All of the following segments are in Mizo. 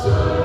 Cut cut cut.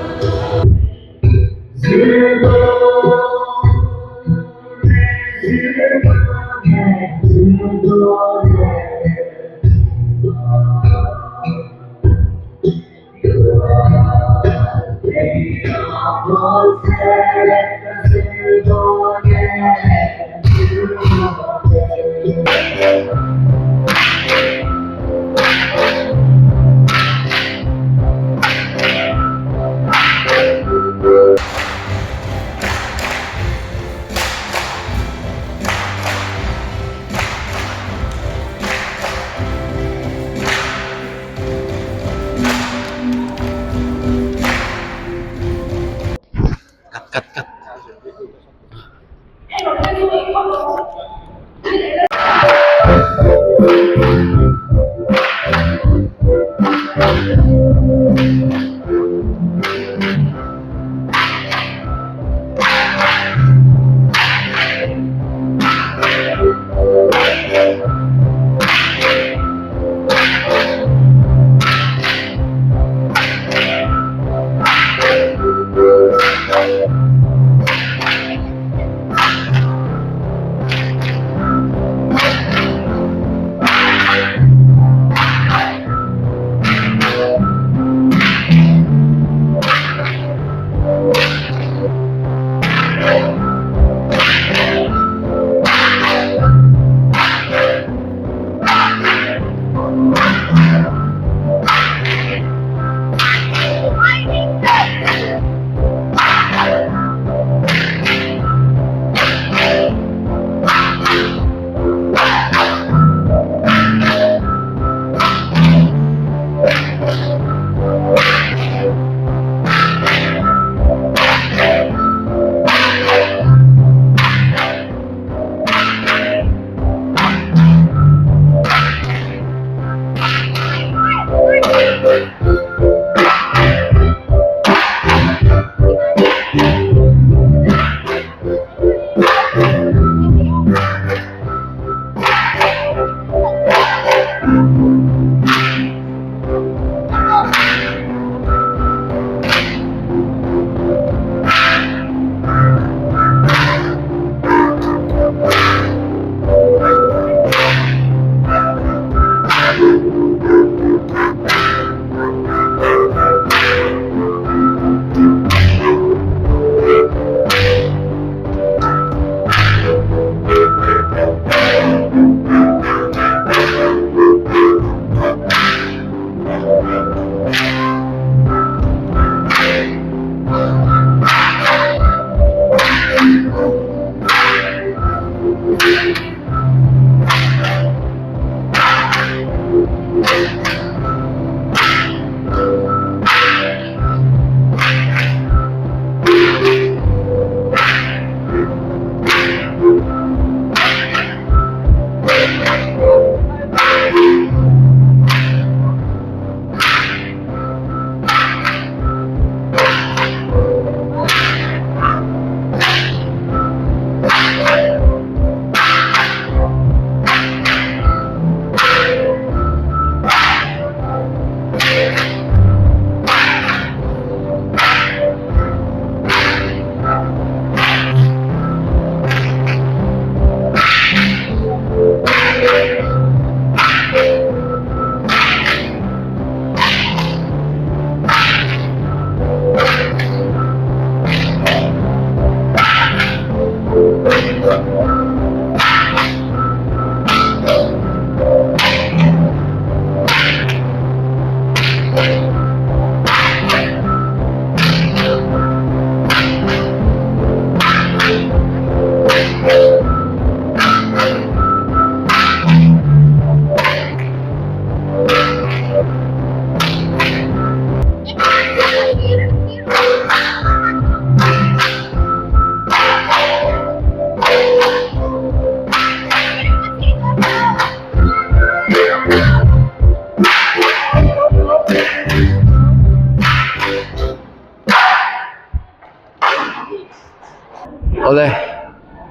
Awle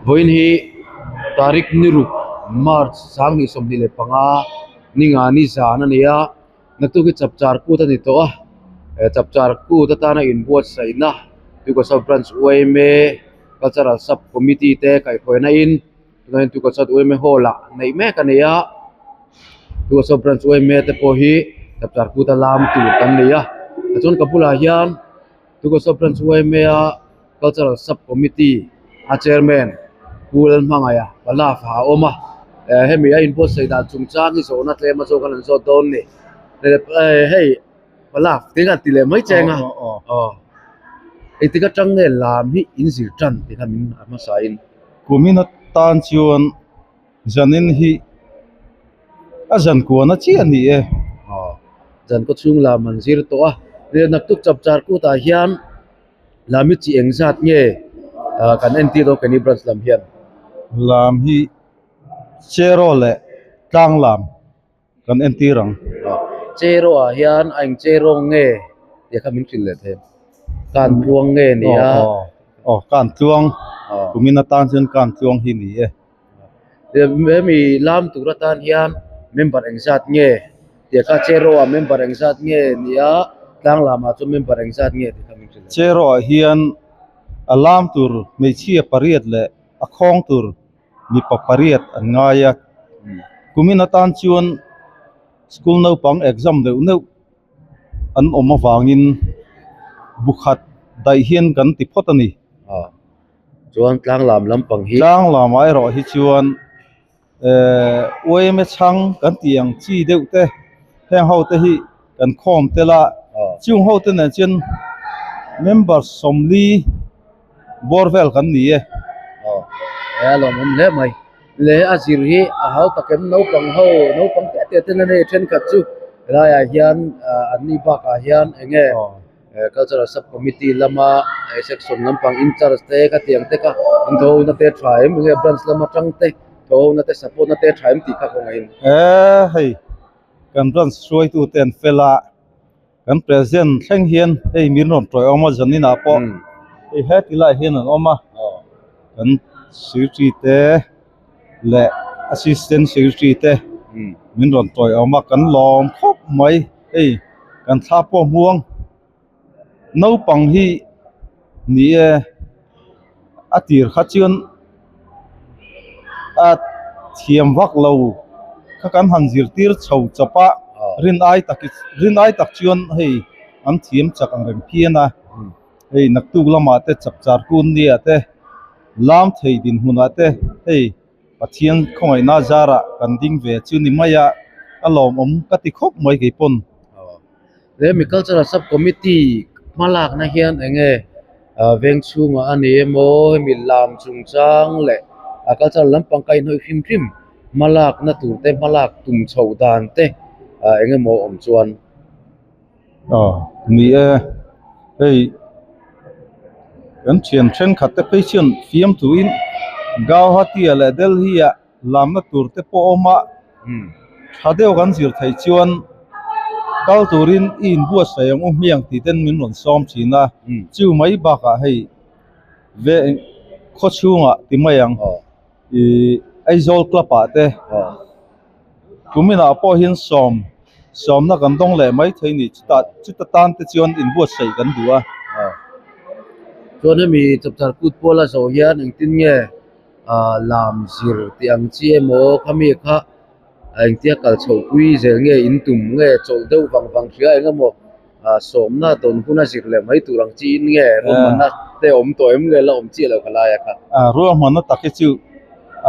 vawiin hi tarik ni ruk march sanghnih 25 ni nga ni zan a ni a naktuk hi chapchar kut a ni tawh a. Chapchar kut atana inbuatsaihna Tuikawsat Branch yma Cultural Sub Committee te kaihhruaina in tunah hian Tuikawsat yma Hall ah neih mek a ni a Tuikawsat Branch yma te pawh hi Chapchar kut a lam tur kan nei a tichuan ka bulah hian Tuikawsat Branch yma a Cultural Sub Committee a Chairman Pu Lalhmangaia Palaf a awm a, hemi a inbuatsaih dan chungchang hi zawhna tlem a zawk an zawt dawn a ni. Hei Palaf tih kha an ti leh mai cheng a, aw engtik atang nge lam hi in zir tan tih kha min a hmasa in. Kumin atan chuan zanin hi a zan kuana chiah a ni e. Aw zan kawchhung lam an zir tawh a, naktuk chapchar kutah hian. Lam hi chi eng zat nge kan entir dawn keini branch lam hian? Lam hi Cheraw leh Tlang lam kan entir ang. Cheraw ah hian a eng Cheraw nge tih kha min hrilh leh thei. Kan tluang nge ni a? Aw kan tluang kumin atan chuan kan tluang hi ni e. Hemi lam tur atan hian member eng zat nge tih kha Cheraw ah member eng zat nge ni a tlang lamah chuan member eng zat nge tih kha min hrilh. Cheraw ah hian a lam tur hmeichhia pariat leh a khawng tur mipa pariat an ngai a, kumin atan chuan school naupang exam deuh neuh an awm avangin bu khat daih hian kan ti phawt a ni. Chuan tlang lam lampang hi. Tlang lamah erawh hi chuan ehh uaime chhang kan tih ang chi deuh te heng ho te hi kan khawm tel a chung ho te nen chuan member sawmli bawr vel kan ni e. Aw he a lawmawm hle mai le a zir hi a hau tak em naupang ho naupang te te ten a nei thenkhat chu helaiah hian an ni bakah hian eng nge. Cultural Sub Committee lama section lampang in charge te khatiang te kha in tho na te tha em enge branch lam atang te tho na te support na te tha em tih kha ka ngaih in. Eee hei kan branch hruaitu te an fel a, kan president thleng hian hei min rawn tawih awm a zanin ah pawh hei heti lai hian an awm a, kan secretary te leh assistant secretary te min rawn tawih awm a kan lawm khawp mai hei kan thla pawh hmuang naupang hi ni e a tir kha chuan a thiam vak lo kha kan han zirtir chho chawp a rin ai tak rin ai tak chuan hei an thiam chak ang reng phian a hei naktuk lamah te chapchar kun nia te. Lam thei dinhmunah te hei Pathian khawngaihna zarah kan ding ve chu ni mai a, a lawmawm ka ti khawp mai kei pawn. He mi Cultural Sub Committee hmalakna hian eng nge veng chhungah a ni emaw hemi lam chungchang leh a cultural lampang kaihhnawih hrim hrim hmalakna tur te hmalak tum chhoh dan te eng emaw awm chuan. Aw ni e hei kan thian thenkhat te phei chuan fiamtuin Gauhati ah leh Delhi ah lamna tur te pawh a awm a tha deuh kan zir theih chuan kal turin i inbuatsaih ang u hmiang tih ten min rawn sawm thin a chu mai bakah hei ve khaw chhungah ti mai ang ih Aizawl club ah te. Kuminah pawh hian sawm sawmna kan dawng leh mai thei ni chutah chuta tan te chuan inbuatsaih kan duh a. Chuan hemi chapchar kut pawla zawh hian engtin nge ah lam zir tih ang chi emaw khami kha engtia kal chhoh pui zel nge in tum nge chawlh deuh vang vang hria eng emaw ah sawmna dawn huna zir leh mai tur ang chi in nge ruahmanna te awm tawh em nge la awm chiah lo kha laia kha. Ah ruahmanna tak hi chu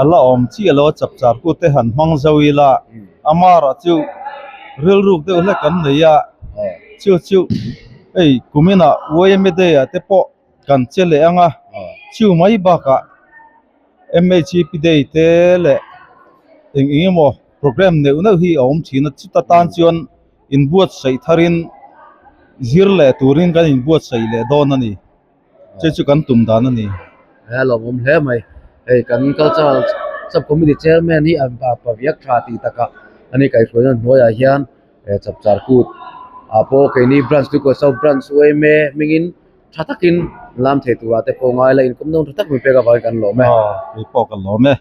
a la awm chiah lo a chapchar kut te han hmang zo ila amara chu rilruk deuh hlek kan nei a chu chu hei kuminah yma day ah te pawh kan che leh ang a chu mai bakah mhep day te leh eng eng emaw programme neuh neuh hi a awm thin a chuta tan chuan. inbuatsaih tharin zir leh turin kan inbuatsaih leh dawn a ni chu chu kan tum dan a ni. He a lawmawm hle mai hei kan cultural sub committee chairman hi an pa pa viak tha tih takah ani kaihhruaina hnuaiah hian he chapchar kut ah pawh keini branch Tuikual south branch yma hmingin tha takin lam thei turah te pawh ngai la inkawm dawn tha tak min pek avangin kan lawm e. Aw kei pawh ka lawm e.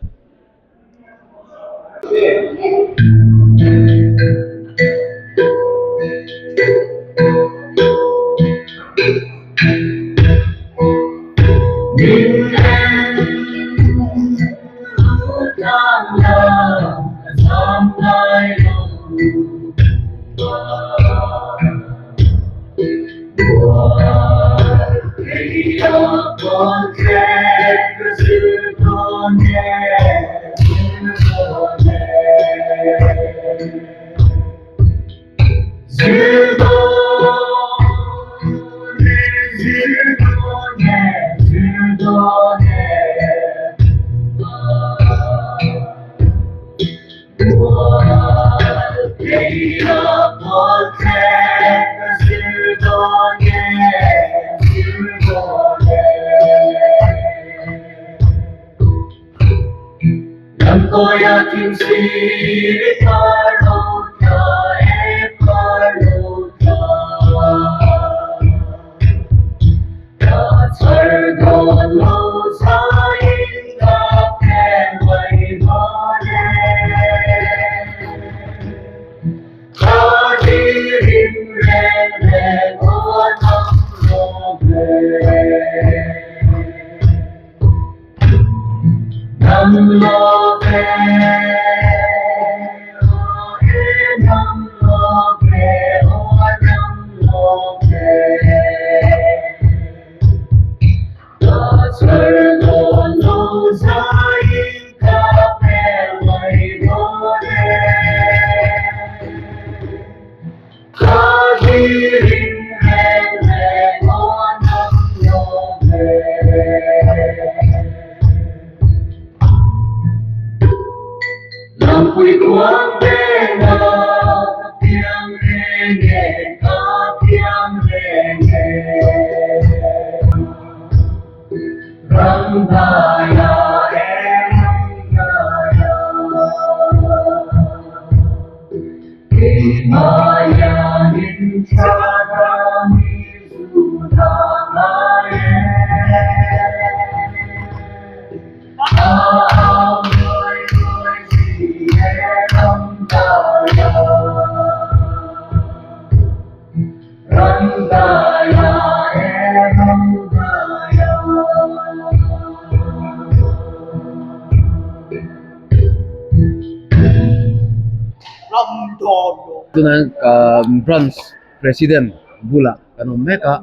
Tunah hian branch president bulah kan awm mek a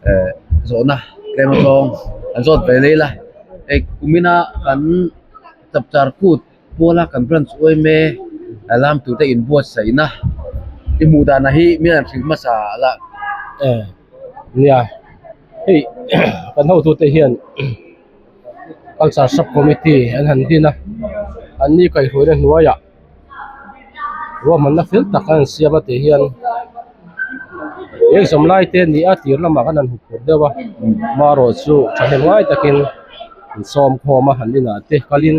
eh zawhna tlem a zawng an zawt ve leh ila hei kumina kan chapchar kut Puala kan branch uaime a lam tur te inbuatsaihna i hmuh danah hi mi an hrilh hmasa la. Eh nia hei kan hotute hian culture sub committee an han din a an ni kaihhruaina hnuaiah ruahmanna fel tak an siam a tih hian eng zawm lai te ni a tir lamah khan an huphurh deuh a marawhchu thahnem ngai takin an sawm khawm a an inah te kalin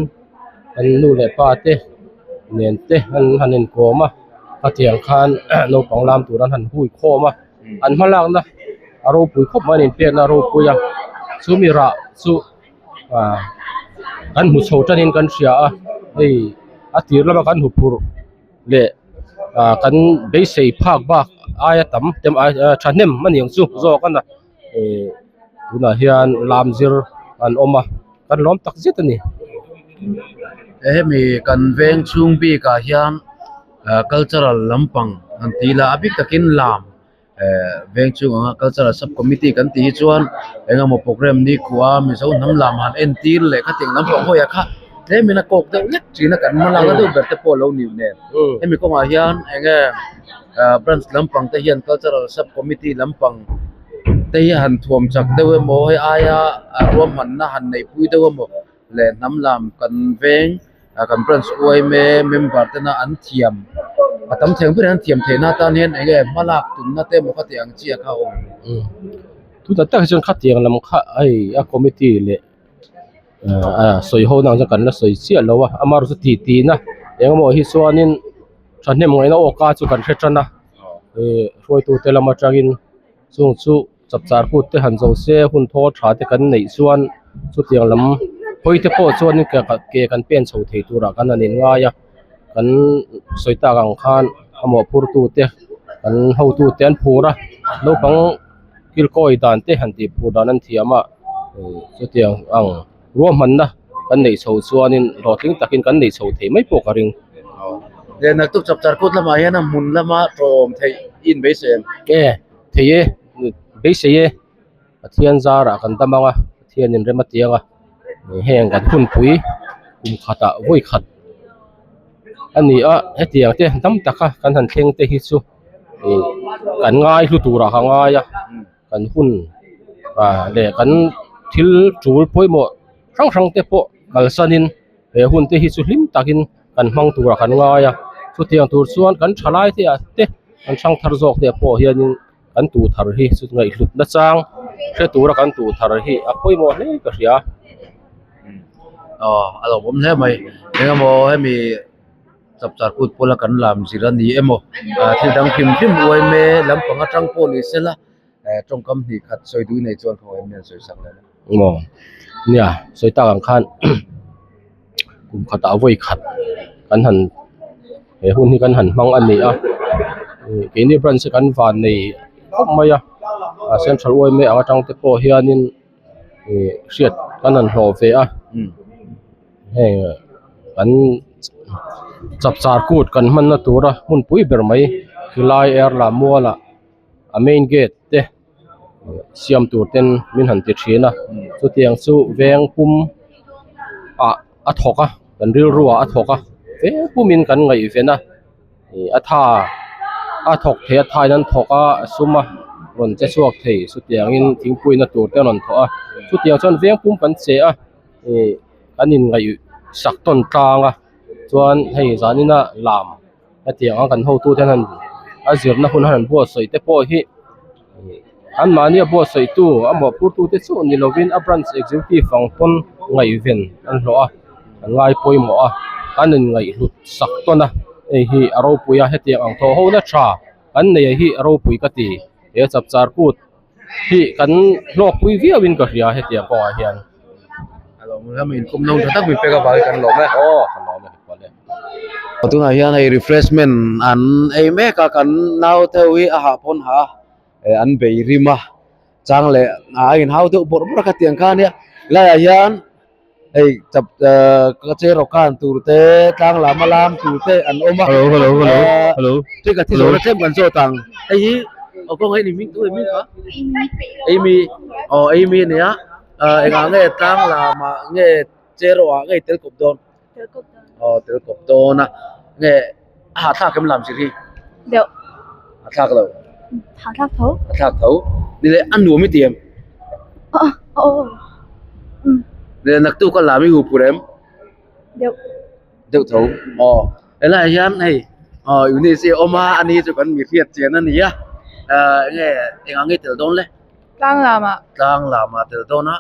an nu leh pa te nen te an han inkawm a khatiang khan naupang lam tur an han hui khawm a an hma lakna a ropui khawp mai a ni inpekna a ropui a chumi rah chu ah kan hmu chho tanin kan hria a hei a tir lama kan hmu phurh leh ah kan beisei phak bak aia tam tem ai thahnem a ni ang chu zawk a na eh tunah hian lam zir an awm a kan lawm tak zet a ni. Hemi kan veng chhung bikah hian ah cultural lampang an ti ila a bik takin lam eh veng chhung anga cultural sub committee kan tih hi chuan eng emaw programme ni khuaa mizo hnam lam han entir leh khatiang lampang hawiah kha tlemin a kawk deuh hlek thin a kan hma lakna deuh ber te pawh a lo ni nen hemi kawngah hian eng nge ah branch lampang te hian cultural sub committee lampang te hi han thuam chak deuh emaw hei aia ruahmanna han neihpui deuh emaw leh hnam lam kan veng ah kan branch uaime member tena an thiam a tam thei ang ber an thiam theihna atan hian eng nge hma lak tumna te emaw khatiang ang chi a kha a awm. Tunah tak hi chuan khatiang lam kha hei a committee leh ah sawi ho na ang chuan kan la sawi chiah lo a amaherawhchu chu titi na engemaw hi chuanin thahnem ngaihna awka chu kan hre tan a ih hruaitute lam atangin chung chu chapchar kut te han zo se hun thawl tha te kan neih chuan chutiang lam hawi te pawh chuan ke kan pen chho thei turah kan han inngai a kan sawi tak ang khan a mawhphurtu te kan hotu te an phur a naupang kilkawi dan te han tih phur dan an thiam a chutiang ang ruahmanna kan neih chho chuanin hlawhtling takin kan neih chho thei mai pawh ka ring. Leh naktuk chapchar kut lamah hian a hmun lama tlawm theih i inbeisei em? E thei e beisei e Pathian zarah kan dam ang a. Pathianin rem a tiang a heng kan hunpui kum khatah vawi khat a ni a hetiang te tam taka kan han thleng te hi chu ih kan ngai hlu turah ka ngai a kan hun ah leh kan thil tul pawimawh hrang hrang te pawh kalsanin he hun te hi chu hlim takin kan hmang turah kan ngai a chutiang tur chuan kan thalai te ah te kan thangthar zawk te ah pawh hianin kan tuh thar hi chu ngaihhlut na chang hre tura kan tuh thar hi a pawimawh hle ka hria. Aw a lo awm hle mai eng emaw hemi chapchar kut pawla kan lam zir a ni emaw ah thil dang hrim hrim uai mek lampang atang pawh ni sela eh tawngkam hnih khat sawi duh nei chuan khaw em hian sawi sak leh Maw nia sawi tak ang khan kum khatah vawi khat kan han he hun hi kan han hmang a ni a keini branch hi kan van nei khawp mai a a central yma ang atang te pawh hianin ih hriat kan han hlawh ve a heng kan chapchar kut kan hmanna tura hmunpui ber mai khilai air lam mualah a main gate te siam tur ten min han ti thin a chutiang chu veng pum ah a thawk a kan rilru ah a thawk a veng pumin kan ngaihven a ih a tha a thawk thei a thain an thawk a a sum a rawn che chhuak thei chutiangin thingpui na tur te a rawn thawh a chutiang chuan veng pum kan che a ih kan inngaih sak tawn tlang a chuan hei zanina lam. Hetiang a kan hotu te hian a zirna hun a han buatsaih te pawh hi anmahni a buatsaihtu a mawhphurtu te chauh ni lovin a branch executive ang pawn ngaihven an hlawh a an ngai pawimawh a an inngaihhlut sak tawn a hei hi a ropui a hetiang ang thawh ho na tha an nei hi a ropui ka ti he chapchar kut hi kan hlawkpui viau in ka hria hetiang kawngah hian. A lo lam inkhawm nawm tha tak min pek avangin kan lawm e. Aw ka lawm e kipawh le. Tunah hian hei refreshment an ei mek a kan naute ho hi a hah pawn hah a eh an bei rim a chang leh a inhau deuh bawrh bawrh a khatiang kha ania laiah hian hei chap ahh ka cheraw kan tur te tlang lam a lam tur te an awm a Hello hello hello hello thil ka thi zawhna tlem kan zawt ang hei hi aw kawng hei ni hming tu nge hming kha Amy aw Amy a nia ah engah nge tlang lamah nge cheraw ah nge tel kawp dawn aw tel kawp dawn a nge a hahthlak em lam zir hi deuh a thlak lo hahthlak tho a thlak tho ni leh a nuam i ti em aw aw leh naktuk a lam i hu pur em deuh deuh tho aw helaiah hian hei aw Eunice hi a awm a ani chu kan mi hriat chian a ni a ah enge eng ang nge tel dawn le tlang lamah tlang lamah tel dawn a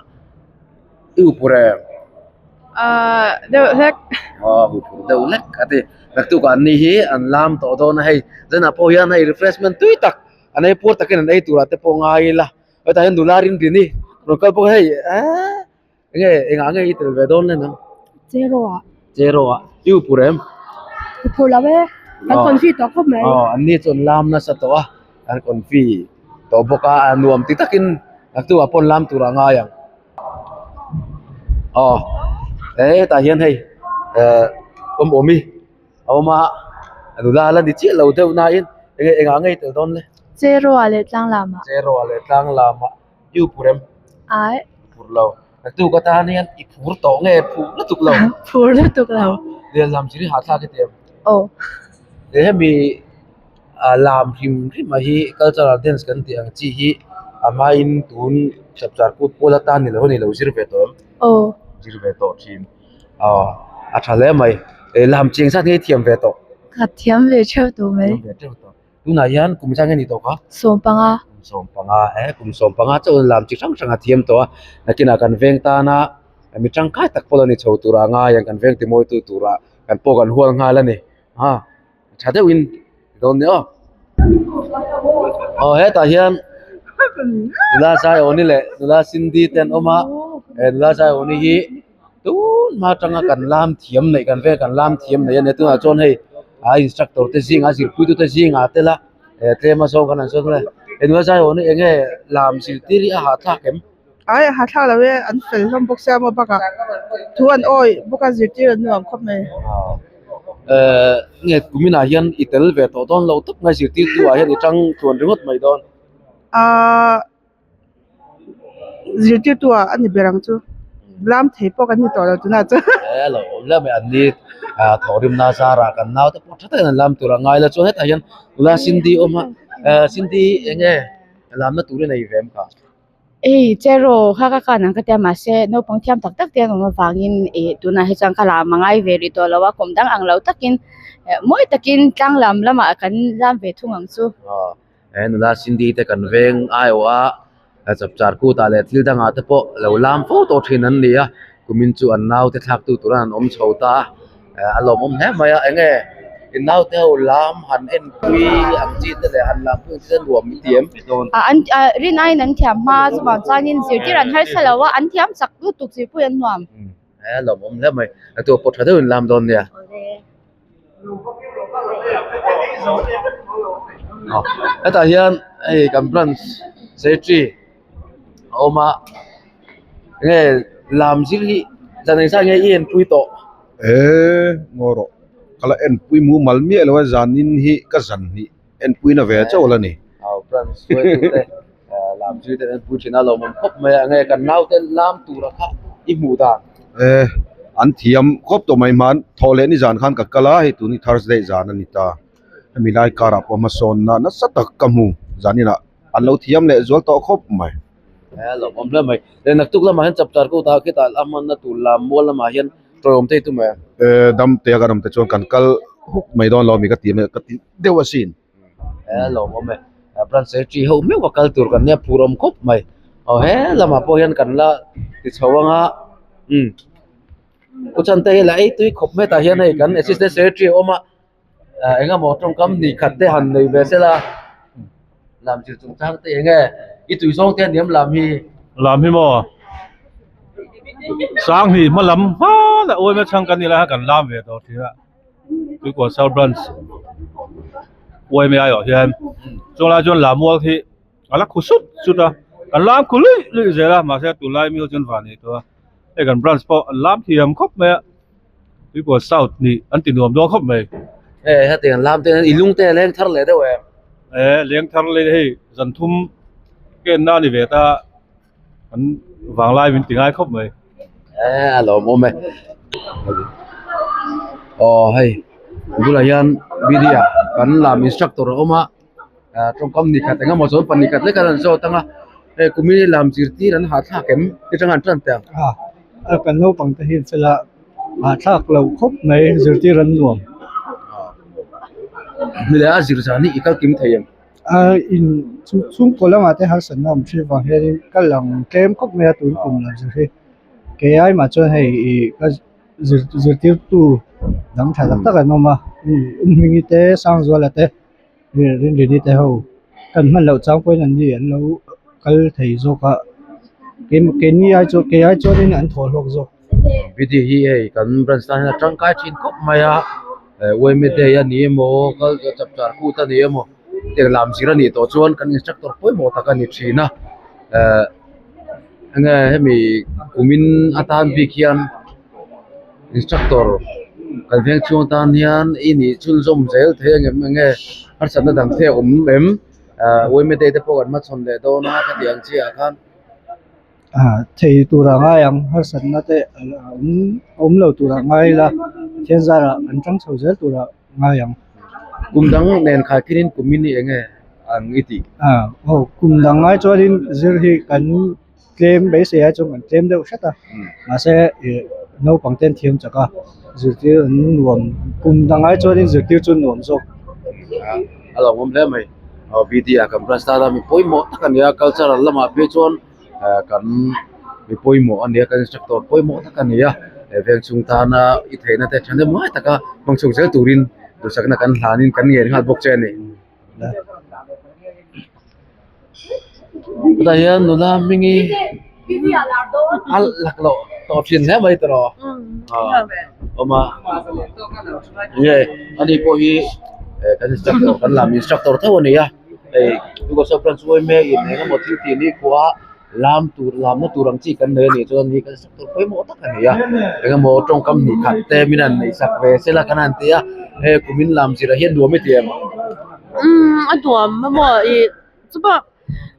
i hu pur em ah deuh hlek aw hu pur deuh hlek a ti naktuk ah an ni hi an lam tawh dawn a hei zanah pawh hian hei refreshment tui tak an ei puar takin an ei turah te pawh ngai ila hetah hian nula rinrini rawn kal bawk a hei eee. Enge engah nge i tel ve dawn le nang? Cheraw ah. Cheraw ah. I upur em? Upur lo e. Kan confi tawh khawp mai. Aw, an ni chu an lam nasa tawh a. An confi tawh bawk a, a nuam ti takin naktuk ah pawh an lam tur a ngai ang. Aw, hetah hian hei eh awm awm i a awm a, nula la ni chiah lo deuh nain enge engah nge i tel dawn le? Cheraw ah leh tlang lam ah. Cheraw ah leh tlang lam ah. I upur em? Ai. Phur lo. Naktuk atan hian i phur tawh nge phur lutuk lo? Phur lutuk lo. Lian lam chi hi hahthlak i ti em? Aw. He hemi lam hrim hrim a hi cultural dance kan tih ang chi hi a hmain tun chapchar kut pawl atan ni lo a ni lo zir ve tawh em? Aw. Zir ve tawh thin. Aw a tha hle mai. Lam chi engzat nge i thiam ve tawh? Ka thiam ve theuh tawh mai. Thiam ve theuh tawh. Tunah hian kum zan nge ni tawh kha? Sawmpanga. Kum sawmpanga e, kum sawmpanga chauh lam chi hrang hrang a thiam tawh a, nakinah kan veng tana mi tangkai tak pawh la ni chho tura ngai ang kan veng timawitu tura kan pawh kan hual nghal a ni a, tha deuhin ti dawn nia aw. Aw hetah hian nula Zaiawni leh nula Cindy te an awm a, he nula Zaiawni hi tun hma atanga kan lam thiam neih kan vel kan lam thiam neih a nia tunah chuan hei a instructor te zingah zirpuitu te zingah tel a eh tlem a zawng kan han sawn a englo zai awm eng nge lam zirtir hi a hahthlak em? Ai a hahthlak lo e an fel hlawm bawk sia maw bakah thu an awi bawk a zirtir an nuam khawp mai. Eh nge kuminah hian i tel ve tawh dawn lo tawp mai zirtirtu ah hian i tang tluan ringawt mai dawn. Ahh. zirtirtu ah a ni ber ang chu lam thei pawh kan ni tawh lo tunah chuan. E lo awm hle mai an ni thawhrimna zarah kan naute pawh tha takin an lam tur a ngai la chuan hetah hian nula Cindy awm a Cindy eng nge lamna tur i nei ve em kha? Ei cheraw kha ka kan ang ka tia mahse naupang thiam tak tak te an awm avangin ih tunah hi chuan ka lam a ngai ve rih tawh lo a kum dang ang lo takin mawi takin tlang lam lamah kan lam ve thung ang chu. He nula Cindy te kan veng aiawh a chapchar kut ah leh thil dangah te pawh lo lam fo tawh thin an ni a kumin chu an naute thlak tu tura an awm chho ta a a lawmawm hle mai a eng nge i naute ho lam han enpui ang chi te leh han lam pui ang chi te nuam i ti em? An rin aiin an thiam hma chuvang chuanin zirtir an harsa lo a an thiam chak lutuk zirpui an nuam. A lawmawm hle mai a tu pawh tha deuhin lam dawn nia. Hetah hian hei kan branch secretary a awm a enge lam zir hi zan engzat nge i enpui tawh? Eee ngaw rawh ka la enpui mumal miah lo a zanin hi ka zan hnih enpui na ve chauh la ni. Aw branch hruaitu te lam zir te enpui thin a lawmawm khawp mai a enge kan naute lam tura kha i hmuh dan. Eee an thiam khawp tawh mai hman thawh leh nizan khan ka kal a hei tuni Thursday zan a ni ta hemi lai karah pawh hmasawnna nasa tak ka hmu zaninah an lo thiam leh zual tawh khawp mai. Eee lawmawm hle mai leh naktuk lamah hian chapchar ko ta khitah a hmanna tur lam mual lamah hian tawihawm thei tum em? Eee dam te a kan awm te chuan kan kal huk mai dawn lo mi ka ti mai ka ti deuh asin. Eee lawmawm e branch secretary ho meuh a kal tur kan nia phur awm khawp mai aw he lamah pawh hian kan la ti chho anga umm u chante hi la ei tui khawp mai tah hian hei kan assistant secretary a awm a eng emaw tawngkam hnih khat te han nei ve sela lam zir chung chang te eng nge i tui zawng te aniam lam hi. Lam hi maw Sanghnih hma lam hma lah uaima chhang kan ni lai kha kan lam ve tawh thin a Tuikual South Branch uaima aiawh hian chulai chuan Lamual hi a la khu sut sut a kan lam khu luih luih zel a mahse tunlai mi ho chuan van nei tawh a hei kan branch pawh an lam thiam khawp mai a. Tuikual South nih an ti nuam dawn khawp mai. E hetiang lam te hian i lung te a leng thar leh deuh em? E leng thar leh hei zan thum ken na ni ve ta an vanglai min ti ngai khawp mai. E a lawmawm e. Aw hei bulah hian media kan lam instructor a awm a tawngkam ni khat eng emaw chuan pahnih khat lek a rawn zawt ang a hei kumin hi lam zirtir an hahthlak em ti chang an tan teh ang. A kan naupang te hian sela hahthlak lo khawp mai zirtir an nuam. Hmileh a zir zan hi i kal kim thei em? A in chhungkaw lamah te harsatna awm thin vang hianin ka lang tlem khawp mai a tun kum lam zir hi kei ai mah chuan hei ih ka zir zirtirtu dang tha tak tak an awm a Hmingi te Sangzuala te Rinrini te ho kan hman loh chang pawhin an ni an lo kal thei zawk a keini ai chuan kei ai chuanin an thaw hlawk zawk. Video hi hei kan branch tan hian a tangkai thin khawp mai a yma day a ni emaw kal chapchar kut a ni emaw hetiang lam zir a nih tawh chuan kan instructor pawimawh tak a ni thin a ehh enge hemi kumin atan bik hian. Instructor kan veng chhung atan hian i nih chhunzawm zel thei ang em enge harsatna dang te a awm em ah yma day te pawh kan hmachhawn leh dawn a ka tih ang chiah ah khan. Ah thei tur a ngai ang harsatna te a awm lo tur a ngai ila Pathian zarah kan tang chho zel tur a ngai ang. Kum dang nen khaikhin in kum in i enge ang i tih? Ah aw kum dang ngai chuanin zir hi kan. Tlem beisei ai chuan kan tlem deuh hret a mahse ih naupang te an thiam chak a zirtir an nuam kum dang ai chuanin zirtir chu nuam zawk. A lo awm hle mai aw B D ah kan branch tan a mi pawimawh tak a ni a cultural lamah phei chuan kan mi pawimawh a ni a kan instructor pawimawh tak a ni a he veng chhung tana i theihna te thahnem ngai taka hmang chhuak zel turin duhsakna kan hlanin kan ngen nghal bawk che a ni. Chutah hian nula hmingi a lak loh tawh thin hle mai tawh awm a nge ani pawh hi kan instructor kan lam instructor tho a ni a hei eng emaw thil tih ni khua lam tur lamna tur ang chi kan nei a nih chuan ni kan instructor pawimawh tak a ni a eng emaw tawngkam hnih khat te min han neih sak ve sela kan han ti a hei kumin lam zirah hian nuam i ti em? Umm a nuam a maw ih chupa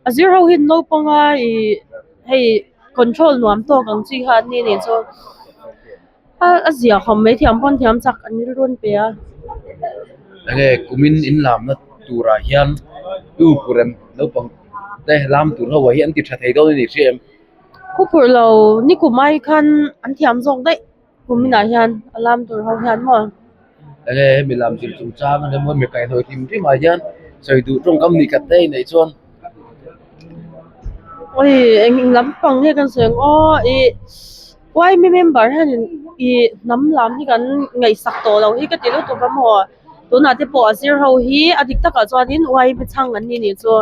a zir ho hi naupang a ih. Hei control nuam tawk ang chi kha an ni anih chu a a zia khawp mai thiam pawn thiam chak an rilru an pe a. Enge kumin in lamna turah hian tu purem naupang te lam tur ho ah hi an ti tha thei dawn a ni hria em? Khu phurh lo ni kum ai khan an thiam zawk daih kumin ah hian a lam tur ho hian maw. Enge hemi lam zir chung chang a emaw mi kaihhnawih hrim hrim ah hian sawi duh tawngkam ni khat te inneih chuan. Oi eng lampang nge kan sawi ang aw ih yma member hianin ih hnam lam hi kan ngaihsak tawh lo hi ka ti lutuk a maw tunah te pawh a zir ho hi a dik takah chuanin yma chhang an ni nih chu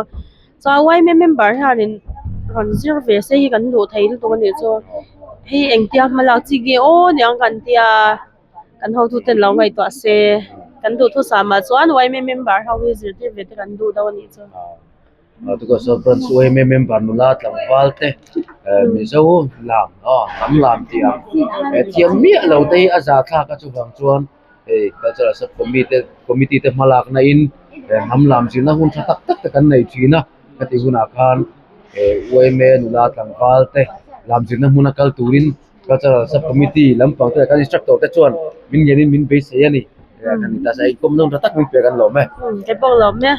chuan yma member hianin rawn zir ve se hi kan duh thei lutuk a nih chu hei engtia hma lak chi nge aw niang kan tia. Kan hotuten lo ngaihtuah se kan duhthusam ah chuan yma member ho hi zirtir ve te kan duh deuh a nih chu. Tuka branch yma member nula tlangval te Mizo lam aw hnam lam tih ang thiam miah lo te hi a za thlak a chuvang chuan hei cultural sub committee committee te hmalakna in hnam lam zirna hun tha tak tak te kan nei thin a heti hunah khan yma nula tlangval te lam zirna hmuna kal turin. Cultural sub committee lampang te leh kan instructor te chuan min ngen in min beisei a ni kan ni ta se a inkawm nawm tha tak min pek an lawm e. Kei pawh lawm e.